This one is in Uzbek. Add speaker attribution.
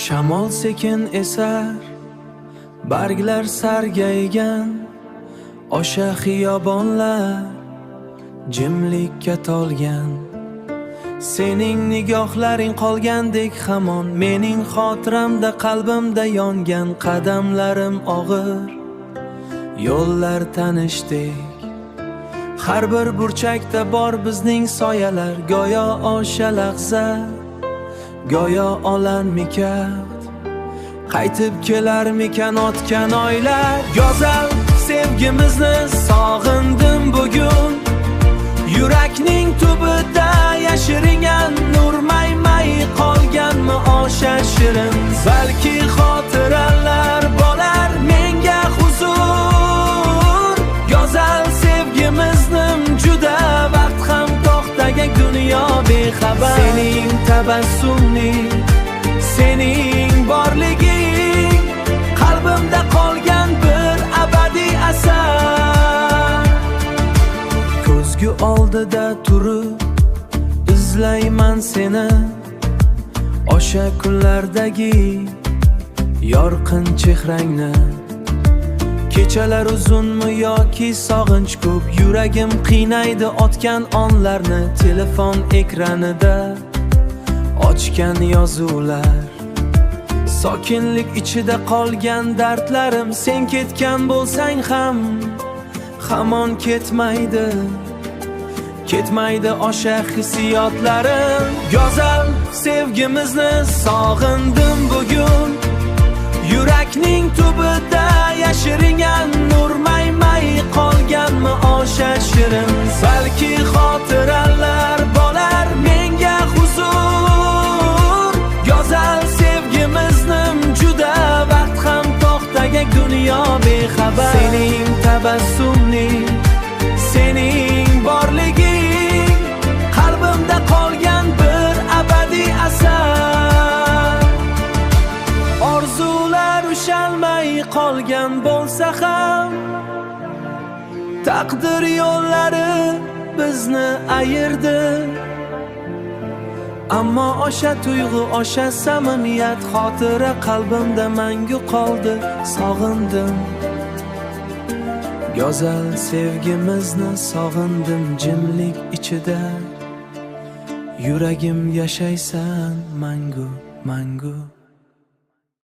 Speaker 1: Shamol sekin esar, barglar sargaygan, o'sha xiyobonlar jimlikka to'lgan. Sening nigohlaring qolgandek hamon mening xotiramda, qalbimda yongan. Qadamlarim og'ir, yo'llar tanishdek. Har bir burchakda bor bizning soyalar, go'yo o'sha lahza, go'yo olarmikat, qaytib kelarmikan o'tgan oylar. Go'zal sevgimizni sog'indim bugun, yurakning tubida yashiringan nur may-may qolganmi o'sha shirin. Balki xotiralar bo'lar menga huzur. Go'zal sevgimizni juda vaqt ham to'xtagan, dunyo bexabar. Sening tabassuming, sening borliging qalbimda qolgan bir abadiy asar. Ko'zgu oldida turib izlayman seni, o'sha kunlardagi yorqin chehrangni. Kechalar uzunmi yoki sog'inch ko'p, yuragim qiynaydi o'tgan onlarni. Telefon ekranida ochgan yozuvlar, sokinlik ichida qolgan dardlarim. Sen ketgan bo'lsang ham hamon ketmaydi, ketmaydi o'sha hissiyotlarim. Go'zal sevgimizni sog'indim bugun, yurakning tubida yashiringan nur may-may qolganmi o'sha shirin. Balki xotiralar bo'lar menga huzur. Go'zal sevgimizni juda vaqt ham to'xtagan, dunyo bexabar. Sening tabassuming, sening borliging qalbimda qolgan bir abadiy asar. Orzular ushalmay qolgan bo'lsa ham, taqdir yo'llari bizni ayirdi. Ammo o'sha tuyg'u, o'sha samimiyat, xotira qalbimda mangu qoldi. Sog'indim go'zal sevgimizni, sog'indim. Jimlik ichida yuragim yashaysan mangu, mangu.